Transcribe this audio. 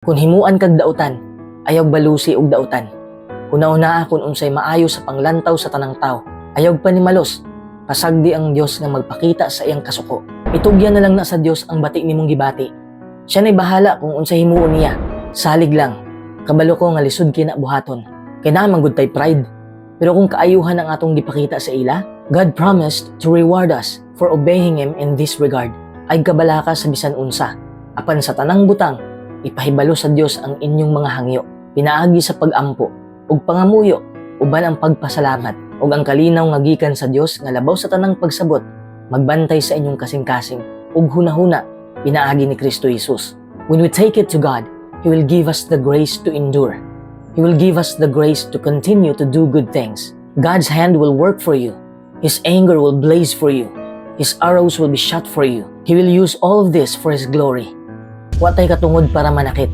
Kung himuan kag dautan, ayaw balusi og dautan. Huna-hunaa kung unsay maayo sa panglantaw sa tanang tao. Ayaw panimalos, pasagdi ang Dios nga magpakita sa iyang kasuko. Itugyan na lang na sa Dios ang bati nimong gibati. Siya na'y bahala kung unsay himuon niya. Salig lang. Kabalo ko nga lisod kina buhaton. Kay naa man gud tay pride. Pero kung kaayuhan ang atong gipakita sa ila, God promised to reward us for obeying Him in this regard. Ay kabalaka sa bisan unsa. Apan sa tanang butang, ipahibalo sa Dios ang inyong mga hangyo. Pinaagi sa pag-ampo ug pangamuyo uban ang pagpasalamat ug ang kalinaw nga gikan sa Dios nga labaw sa tanang pagsabot magbantay sa inyong kasing-kasing ug hunahuna pinaagi ni Kristo Jesus. When we take it to God, He will give us the grace to endure. He will give us the grace to continue to do good things. God's hand will work for you. His anger will blaze for you. His arrows will be shot for you. He will use all of this for His glory. Wa tay katungod para manakit.